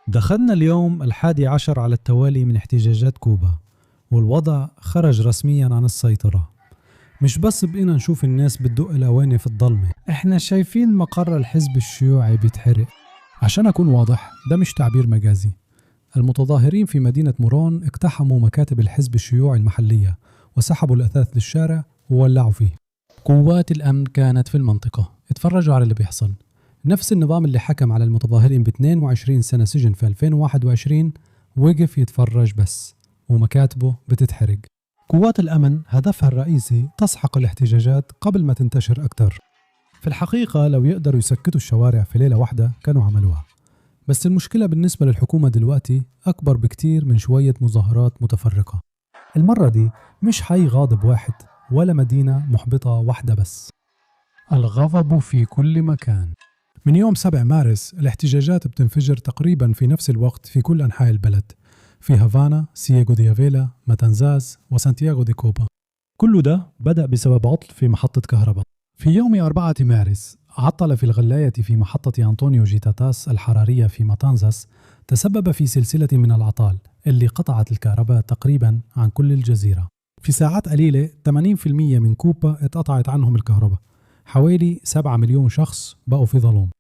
دخلنا اليوم 11 على التوالي من احتجاجات كوبا، والوضع خرج رسميا عن السيطرة. مش بس بقينا نشوف الناس بتدق الأواني في الضلمة، احنا شايفين مقر الحزب الشيوعي بيتحرق. عشان أكون واضح، ده مش تعبير مجازي. المتظاهرين في مدينة مورون اقتحموا مكاتب الحزب الشيوعي المحلية وسحبوا الأثاث للشارع وولعوا فيه. قوات الأمن كانت في المنطقة، اتفرجوا على اللي بيحصل. نفس النظام اللي حكم على المتظاهرين ب 22 سنة سجن في 2021 وقف يتفرج بس، ومكاتبه بتتحرق. قوات الأمن هدفها الرئيسي تسحق الاحتجاجات قبل ما تنتشر أكثر. في الحقيقة لو يقدروا يسكتوا الشوارع في ليلة واحدة كانوا عملوها، بس المشكلة بالنسبة للحكومة دلوقتي أكبر بكتير من شوية مظاهرات متفرقة. المرة دي مش حي غاضب واحد ولا مدينة محبطة واحدة بس، الغضب في كل مكان. من يوم 7 مارس الاحتجاجات بتنفجر تقريبا في نفس الوقت في كل أنحاء البلد، في هافانا، سييغو دي أفيلا، ماتانزاس وسانتياغو دي كوبا. كل ده بدأ بسبب عطل في محطة كهرباء. في يوم 4 مارس عطل في الغلاية في محطة أنطونيو جيتاتاس الحرارية في ماتانزاس تسبب في سلسلة من الأعطال اللي قطعت الكهرباء تقريبا عن كل الجزيرة. في ساعات قليلة 80% من كوبا اتقطعت عنهم الكهرباء، حوالي 7 مليون شخص بقوا في ظلام.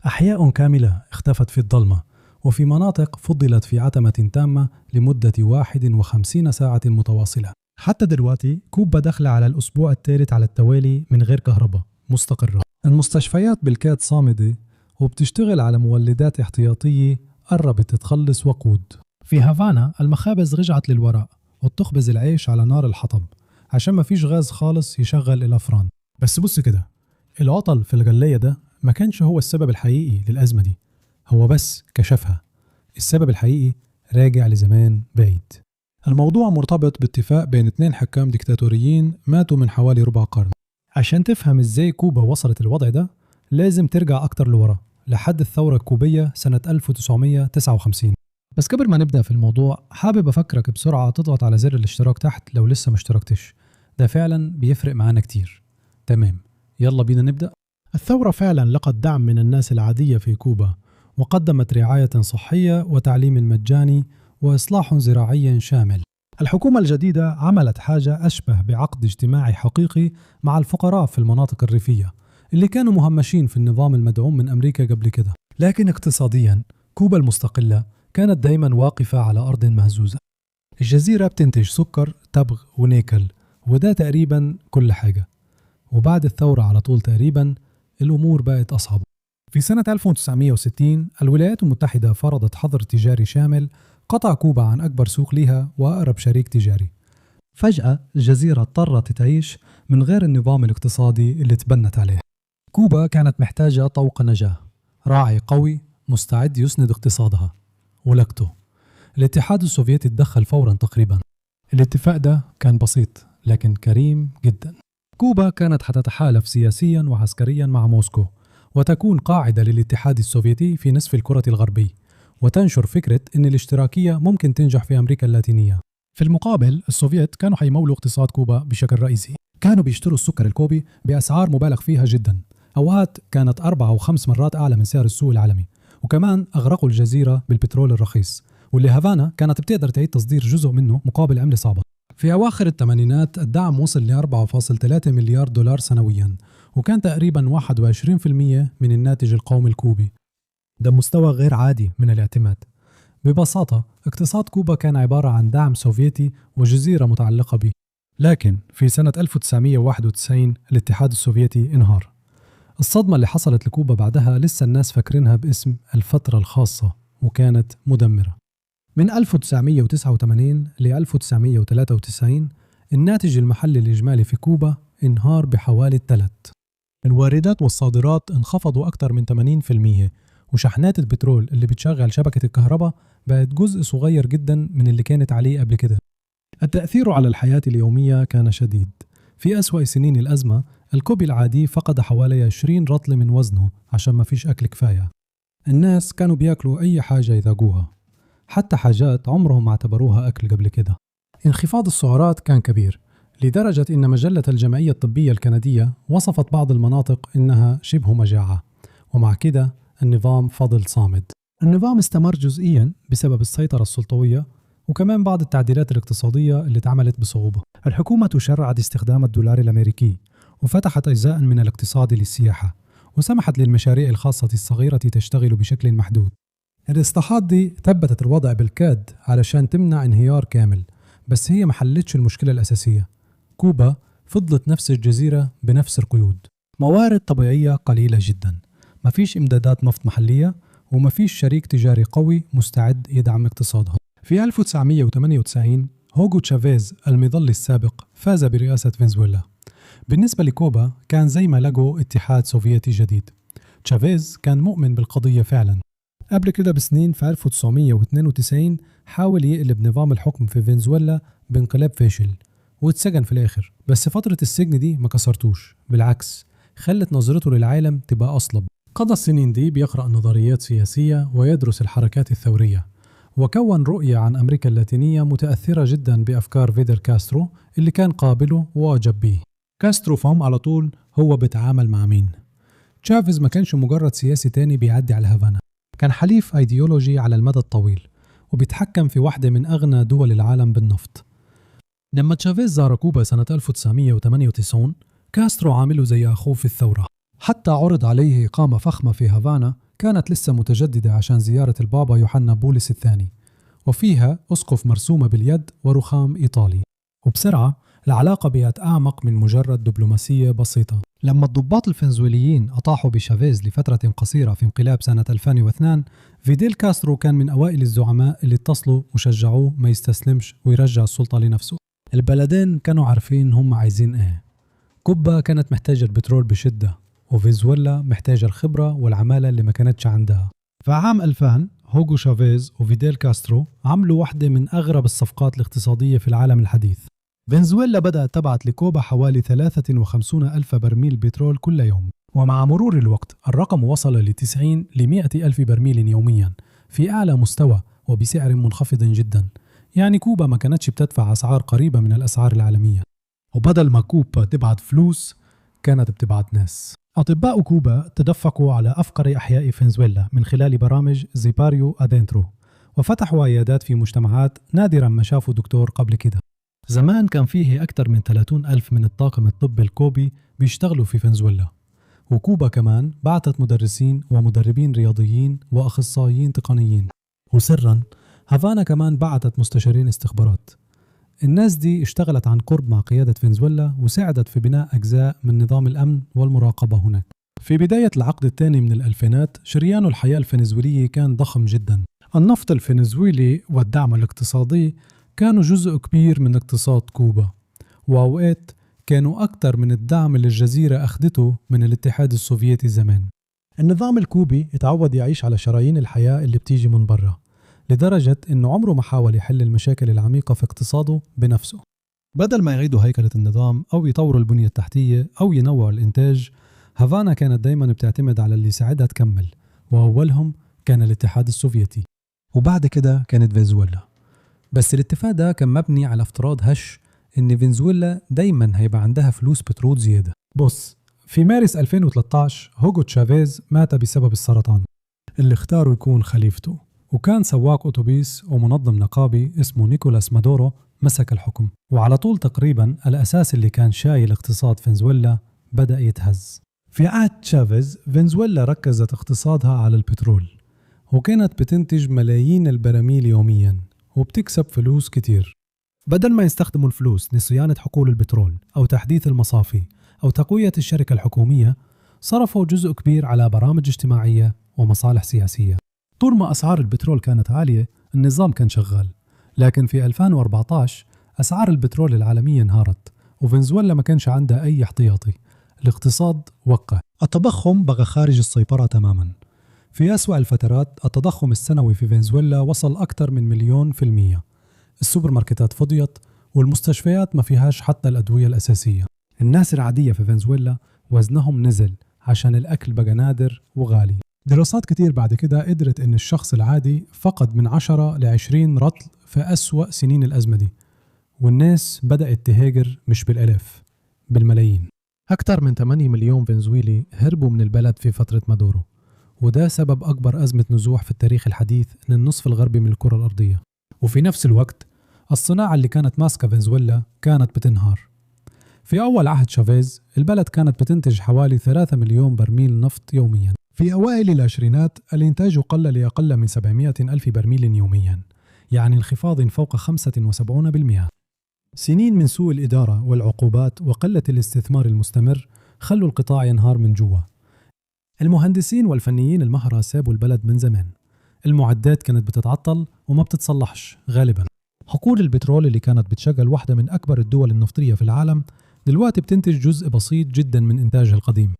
أحياء كاملة اختفت في الظلمة، وفي مناطق فضلت في عتمة تامة لمدة 51 ساعة متواصلة. حتى دلوقتي كوبا داخلة على الأسبوع الثالث على التوالي من غير كهرباء مستقرة. المستشفيات بالكاد صامدة وبتشتغل على مولدات احتياطية قربت تخلص وقود. في هافانا المخابز رجعت للوراء وبتخبز العيش على نار الحطب عشان ما فيش غاز خالص يشغل الأفران. بس بص كده، العطل في الغلاية ده ما كانش هو السبب الحقيقي للأزمة دي، هو بس كشفها. السبب الحقيقي راجع لزمان بعيد. الموضوع مرتبط باتفاق بين 2 حكام ديكتاتوريين ماتوا من حوالي ربع قرن. عشان تفهم ازاي كوبا وصلت الوضع ده لازم ترجع أكتر لورا لحد الثورة الكوبية سنة 1959. بس قبل ما نبدأ في الموضوع حابب أفكرك بسرعة تضغط على زر الاشتراك تحت لو لسه ما اشتركتش، ده فعلا بيفرق معانا كتير. تمام، يلا بينا نبدأ. الثورة فعلا لقت دعم من الناس العادية في كوبا، وقدمت رعاية صحية وتعليم مجاني وإصلاح زراعي شامل. الحكومة الجديدة عملت حاجة أشبه بعقد اجتماعي حقيقي مع الفقراء في المناطق الريفية اللي كانوا مهمشين في النظام المدعوم من أمريكا قبل كده. لكن اقتصاديا كوبا المستقلة كانت دايما واقفة على أرض مهزوزة. الجزيرة بتنتج سكر، تبغ ونيكل، وده تقريبا كل حاجة. وبعد الثورة على طول تقريبا الأمور بقت أصعب. في سنة 1960 الولايات المتحدة فرضت حظر تجاري شامل قطع كوبا عن أكبر سوق لها وأقرب شريك تجاري. فجأة الجزيرة اضطرت تعيش من غير النظام الاقتصادي اللي تبنت عليه. كوبا كانت محتاجة طوق نجاة، راعي قوي مستعد يسند اقتصادها، ولقته. الاتحاد السوفيتي تدخل فورا تقريبا. الاتفاق ده كان بسيط لكن كريم جدا. كوبا كانت حتتحالف سياسيا وعسكريا مع موسكو وتكون قاعدة للاتحاد السوفيتي في نصف الكرة الغربي، وتنشر فكرة أن الاشتراكية ممكن تنجح في أمريكا اللاتينية. في المقابل السوفيت كانوا حيمولوا اقتصاد كوبا بشكل رئيسي. كانوا بيشتروا السكر الكوبي بأسعار مبالغ فيها جدا، أوقات كانت 4 أو 5 مرات أعلى من سعر السوق العالمي. وكمان أغرقوا الجزيرة بالبترول الرخيص، واللي هافانا كانت بتقدر تعيد تصدير جزء منه مقابل عملة صعبة. في أواخر الثمانينات الدعم وصل ل 4.3 مليار دولار سنويا، وكان تقريبا 21% من الناتج القومي الكوبي. ده مستوى غير عادي من الاعتماد. ببساطة اقتصاد كوبا كان عبارة عن دعم سوفيتي وجزيرة متعلقة به. لكن في سنة 1991 الاتحاد السوفيتي انهار. الصدمة اللي حصلت لكوبا بعدها لسه الناس فاكرينها باسم الفترة الخاصة، وكانت مدمرة. من 1989 ل 1993 الناتج المحلي الإجمالي في كوبا انهار بحوالي الثلث. الواردات والصادرات انخفضوا أكثر من 80%، وشحنات البترول اللي بتشغل شبكة الكهرباء بقت جزء صغير جدا من اللي كانت عليه قبل كده. التأثير على الحياة اليومية كان شديد. في أسوأ سنين الأزمة الكوبي العادي فقد حوالي 20 رطل من وزنه عشان ما فيش أكل كفاية. الناس كانوا بياكلوا أي حاجة يذاقوها، حتى حاجات عمرهم ما اعتبروها أكل قبل كده. انخفاض السعرات كان كبير لدرجة إن مجلة الجمعية الطبية الكندية وصفت بعض المناطق إنها شبه مجاعة، ومع كده النظام فضل صامد. النظام استمر جزئيا بسبب السيطرة السلطوية وكمان بعض التعديلات الاقتصادية اللي اتعملت بصعوبة. الحكومة شرعت استخدام الدولار الأمريكي، وفتحت أجزاء من الاقتصاد للسياحة، وسمحت للمشاريع الخاصة الصغيرة تشتغل بشكل محدود. الإصلاحات دي ثبتت الوضع بالكاد علشان تمنع انهيار كامل، بس هي ما حلتش المشكلة الأساسية. كوبا فضلت نفس الجزيرة بنفس القيود، موارد طبيعية قليلة جدا، مفيش إمدادات نفط محلية، ومفيش شريك تجاري قوي مستعد يدعم اقتصادها. في 1998 هوغو تشافيز المظلي السابق فاز برئاسة فنزويلا. بالنسبة لكوبا كان زي ما لقوا اتحاد سوفيتي جديد. تشافيز كان مؤمن بالقضية فعلا. قبل كده بسنين في 1992 حاول يقلب نظام الحكم في فنزويلا بانقلاب فاشل واتسجن في الآخر، بس فترة السجن دي ما كسرتوش، بالعكس خلت نظرته للعالم تبقى أصلب. قضى السنين دي بيقرأ نظريات سياسية ويدرس الحركات الثورية، وكون رؤية عن أمريكا اللاتينية متأثرة جدا بأفكار فيدل كاسترو اللي كان قابله وأعجب بيه. كاسترو فهم على طول هو بيتعامل مع مين. تشافيز ما كانش مجرد سياسي تاني بيعدي على هافانا، كان حليف أيديولوجي على المدى الطويل، وبيتحكم في واحدة من أغنى دول العالم بالنفط. لما تشافيز زار كوبا سنة 1998 كاسترو عامله زي أخوه في الثورة، حتى عرض عليه إقامة فخمة في هافانا كانت لسه متجددة عشان زيارة البابا يوحنا بولس الثاني، وفيها أسقف مرسومة باليد ورخام إيطالي. وبسرعة العلاقة بقت أعمق من مجرد دبلوماسية بسيطة. لما الضباط الفنزويليين أطاحوا بشافيز لفترة قصيرة في انقلاب سنة 2002، فيديل كاسترو كان من أوائل الزعماء اللي اتصلوا وشجعوه ما يستسلمش ويرجع السلطة لنفسه. البلدين كانوا عارفين هم عايزين إيه. كوبا كانت محتاجة البترول بشدة، وفنزويلا محتاجة الخبرة والعمالة اللي ما كانتش عندها. فعام 2000 هوغو شافيز وفيديل كاسترو عملوا واحدة من أغرب الصفقات الاقتصادية في العالم الحديث. فنزويلا بدأت تبعت لكوبا حوالي 53 ألف برميل بترول كل يوم، ومع مرور الوقت الرقم وصل ل 90 ل 100 ألف برميل يوميا في أعلى مستوى وبسعر منخفض جدا. يعني كوبا ما كانتش بتدفع أسعار قريبة من الأسعار العالمية. وبدل ما كوبا تبعت فلوس كانت بتبعت ناس. أطباء كوبا تدفقوا على أفقر أحياء فنزويلا من خلال برامج زيباريو أدنترو، وفتحوا عيادات في مجتمعات نادرا ما شافوا دكتور قبل كده. زمان كان فيه أكثر من 30 ألف من الطاقم الطبي الكوبي بيشتغلوا في فنزويلا، وكوبا كمان بعتت مدرسين ومدربين رياضيين وأخصائيين تقنيين. وسرا هافانا كمان بعتت مستشارين استخبارات. الناس دي اشتغلت عن قرب مع قيادة فنزويلا وساعدت في بناء أجزاء من نظام الأمن والمراقبة هناك. في بداية العقد الثاني من الألفينات شريان الحياة الفنزويلية كان ضخم جدا. النفط الفنزويلي والدعم الاقتصادي كانوا جزء كبير من اقتصاد كوبا، وأوقات كانوا أكثر من الدعم اللي الجزيرة أخذته من الاتحاد السوفيتي زمان. النظام الكوبي اتعود يعيش على شرايين الحياة اللي بتيجي من برا، لدرجة إنه عمره ما حاول يحل المشاكل العميقة في اقتصاده بنفسه. بدل ما يعيدوا هيكلة النظام أو يطوروا البنية التحتية أو ينوعوا الإنتاج، هافانا كانت دايما بتعتمد على اللي ساعدها تكمل، وأولهم كان الاتحاد السوفيتي، وبعد كده كانت فنزويلا. بس الاتفاق ده كان مبني على افتراض هش إن فنزويلا دايما هيبقى عندها فلوس بترول زيادة. بص، في مارس 2013 هوغو تشافيز مات بسبب السرطان اللي اختاروا يكون خليفته، وكان سواق أتوبيس ومنظم نقابي اسمه نيكولاس مادورو مسك الحكم. وعلى طول تقريبا الأساس اللي كان شايل اقتصاد فنزويلا بدأ يتهز. في عهد تشافيز فنزويلا ركزت اقتصادها على البترول، وكانت بتنتج ملايين البراميل يوميا وبتكسب فلوس كتير. بدل ما يستخدموا الفلوس لصيانة حقول البترول أو تحديث المصافي أو تقوية الشركة الحكومية، صرفوا جزء كبير على برامج اجتماعية ومصالح سياسية. طول ما أسعار البترول كانت عالية النظام كان شغال، لكن في 2014 أسعار البترول العالمية انهارت، وفنزويلا ما كانش عندها أي احتياطي. الاقتصاد وقع، التضخم بقى خارج السيطرة تماما. في أسوأ الفترات التضخم السنوي في فنزويلا وصل أكثر من 1,000,000%. السوبر ماركتات فضيت، والمستشفيات ما فيهاش حتى الأدوية الأساسية. الناس العادية في فنزويلا وزنهم نزل عشان الأكل بقى نادر وغالي. دراسات كتير بعد كده قدرت إن الشخص العادي فقد من 10 ل 20 رطل في أسوأ سنين الأزمة دي، والناس بدأت تهاجر مش بالآلاف، بالملايين. أكثر من 8 مليون فنزويلي هربوا من البلد في فترة مادورو، وده سبب أكبر أزمة نزوح في التاريخ الحديث للنصف الغربي من الكرة الأرضية. وفي نفس الوقت الصناعة اللي كانت ماسكة فنزويلا كانت بتنهار. في أول عهد شافيز البلد كانت بتنتج حوالي 3 مليون برميل نفط يوميا. في أوائل العشرينات الإنتاج قل لأقل من 700 ألف برميل يوميا، يعني انخفاض فوق 75%. سنين من سوء الإدارة والعقوبات وقلة الاستثمار المستمر خلوا القطاع ينهار من جوا. المهندسين والفنيين المهرة سابوا البلد من زمان. المعدات كانت بتتعطل وما بتتصلحش غالبا. حقول البترول اللي كانت بتشغل واحدة من أكبر الدول النفطية في العالم دلوقتي بتنتج جزء بسيط جدا من إنتاجها القديم.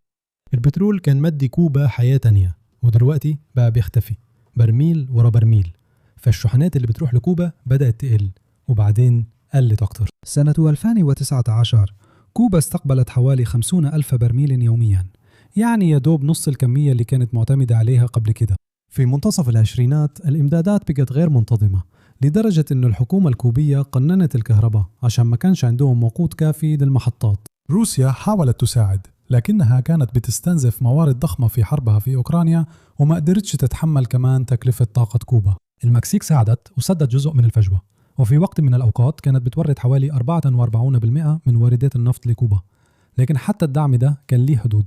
البترول كان مدي كوبا حياة تانية، ودلوقتي بقى بيختفي برميل ورا برميل. فالشحنات اللي بتروح لكوبا بدأت تقل، وبعدين قلت أكتر. سنة 2019 كوبا استقبلت حوالي 50 ألف برميل يوميا، يعني يدوب نص الكمية اللي كانت معتمدة عليها قبل كده. في منتصف العشرينات الإمدادات بقت غير منتظمة، لدرجة إن الحكومة الكوبية قننت الكهرباء عشان ما كانش عندهم وقود كافي للمحطات. روسيا حاولت تساعد، لكنها كانت بتستنزف موارد ضخمة في حربها في أوكرانيا، وما قدرتش تتحمل كمان تكلفة طاقة كوبا. المكسيك ساعدت وسدت جزء من الفجوة، وفي وقت من الأوقات كانت بتورد حوالي 44% من واردات النفط لكوبا، لكن حتى الدعم ده كان ليه حدود.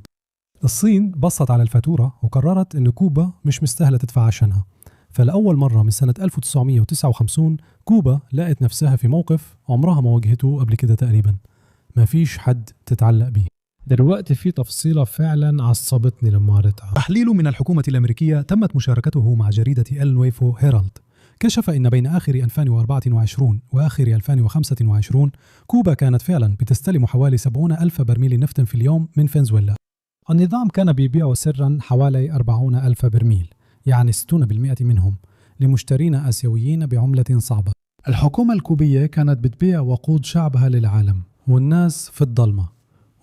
الصين بصت على الفاتورة وقررت إن كوبا مش مستاهلة تدفع عشانها. فلأول مرة من سنة 1959 كوبا لقت نفسها في موقف عمرها ما واجهته قبل كده تقريبا، مفيش حد تتعلق بيه. دلوقتي في تفصيلة فعلا عصبتني لما قريتها. تحليل من الحكومة الأمريكية تمت مشاركته مع جريدة ال نويفو هيرالد كشف إن بين آخر 2024 وآخر 2025 كوبا كانت فعلا بتستلم حوالي 70 ألف برميل نفط في اليوم من فنزويلا. النظام كان بيبيع سرا حوالي 40 ألف برميل، يعني 60% منهم، لمشترين آسيويين بعملة صعبة. الحكومة الكوبية كانت بتبيع وقود شعبها للعالم والناس في الضلمة.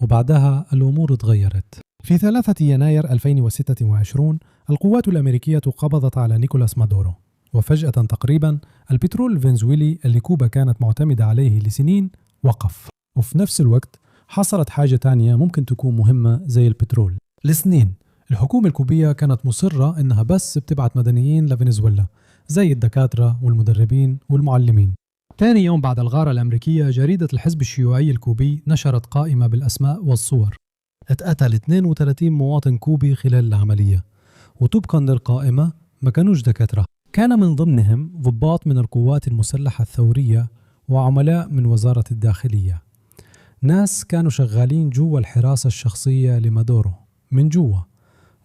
وبعدها الأمور اتغيرت. في 3 يناير 2026 القوات الأمريكية قبضت على نيكولاس مادورو، وفجأة تقريبا البترول الفنزويلي اللي كوبا كانت معتمدة عليه لسنين وقف. وفي نفس الوقت حصلت حاجة تانية ممكن تكون مهمة زي البترول. لسنين الحكومة الكوبية كانت مصرة إنها بس بتبعت مدنيين لفنزويلا زي الدكاترة والمدربين والمعلمين. تاني يوم بعد الغارة الأمريكية جريدة الحزب الشيوعي الكوبي نشرت قائمة بالأسماء والصور. اتقتل 32 مواطن كوبي خلال العملية، وطبقا للقائمة ما كانوش دكاترة، كان من ضمنهم ضباط من القوات المسلحة الثورية وعملاء من وزارة الداخلية، ناس كانوا شغالين جوا الحراسة الشخصية لمادورو من جوا،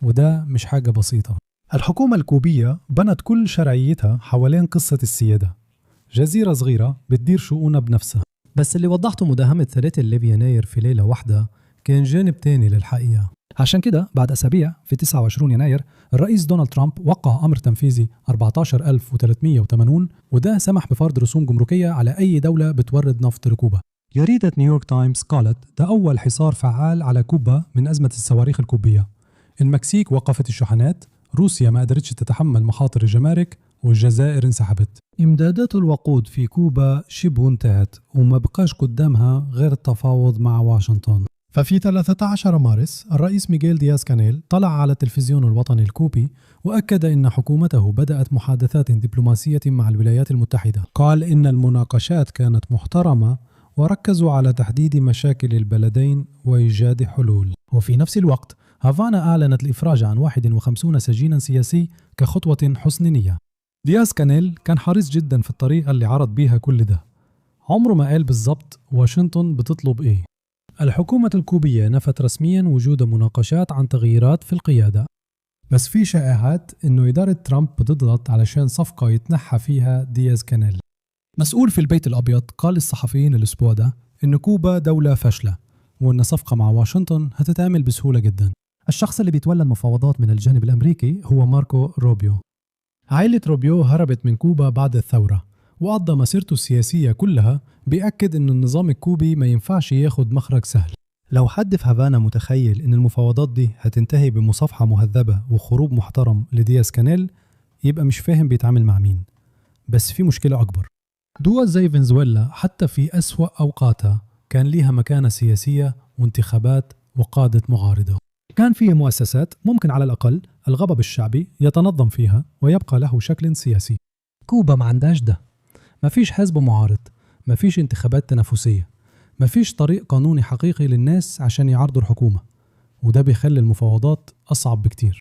وده مش حاجة بسيطة. الحكومة الكوبية بنت كل شرعيتها حوالين قصة السيادة، جزيرة صغيرة بتدير شؤونها بنفسها. بس اللي وضحته مداهمة 3 يناير في ليلة واحدة كان جانب تاني للحقيقة. عشان كده بعد أسابيع في 29 يناير الرئيس دونالد ترامب وقع أمر تنفيذي 14380، وده سمح بفرض رسوم جمركية على أي دولة بتورد نفط لكوبا. جريدة نيويورك تايمز قالت ده أول حصار فعال على كوبا من أزمة الصواريخ الكوبية. المكسيك وقفت الشحنات، روسيا ما قدرتش تتحمل مخاطر الجمارك، والجزائر انسحبت. إمدادات الوقود في كوبا شبه انتهت، وما بقاش قدامها غير التفاوض مع واشنطن. ففي 13 مارس الرئيس ميغيل دياز كانيل طلع على التلفزيون الوطني الكوبي وأكد إن حكومته بدأت محادثات دبلوماسية مع الولايات المتحدة. قال إن المناقشات كانت محترمة وركزوا على تحديد مشاكل البلدين وإيجاد حلول. وفي نفس الوقت هافانا أعلنت الإفراج عن 51 سجينا سياسي كخطوة حسن نية. دياز كانيل كان حريص جدا في الطريقة اللي عرض بيها كل ده، عمره ما قال بالضبط واشنطن بتطلب إيه. الحكومة الكوبية نفت رسميا وجود مناقشات عن تغييرات في القيادة، بس في شائعات إنه إدارة ترامب بتضغط علشان صفقة يتنحى فيها دياز كانيل. مسؤول في البيت الأبيض قال للصحفيين الأسبوع ده إن كوبا دولة فاشلة، وإن صفقة مع واشنطن هتتعمل بسهولة جدا. الشخص اللي بيتولى المفاوضات من الجانب الأمريكي هو ماركو روبيو. عائلة روبيو هربت من كوبا بعد الثورة، وقضى مسيرته السياسية كلها بيأكد إن النظام الكوبي ما ينفعش ياخد مخرج سهل. لو حد في هافانا متخيل إن المفاوضات دي هتنتهي بمصافحة مهذبة وخروج محترم لدياز كانيل، يبقى مش فاهم بيتعامل مع مين. بس في مشكلة أكبر، دول زي فنزويلا حتى في أسوأ أوقاتها كان ليها مكانة سياسية وانتخابات وقادة معارضة. كان فيه مؤسسات ممكن على الأقل الغضب الشعبي يتنظم فيها ويبقى له شكل سياسي. كوبا ما عندهاش ده. مفيش حزب معارض، مفيش انتخابات تنافسية، مفيش طريق قانوني حقيقي للناس عشان يعارضوا الحكومة، وده بيخلي المفاوضات أصعب بكتير.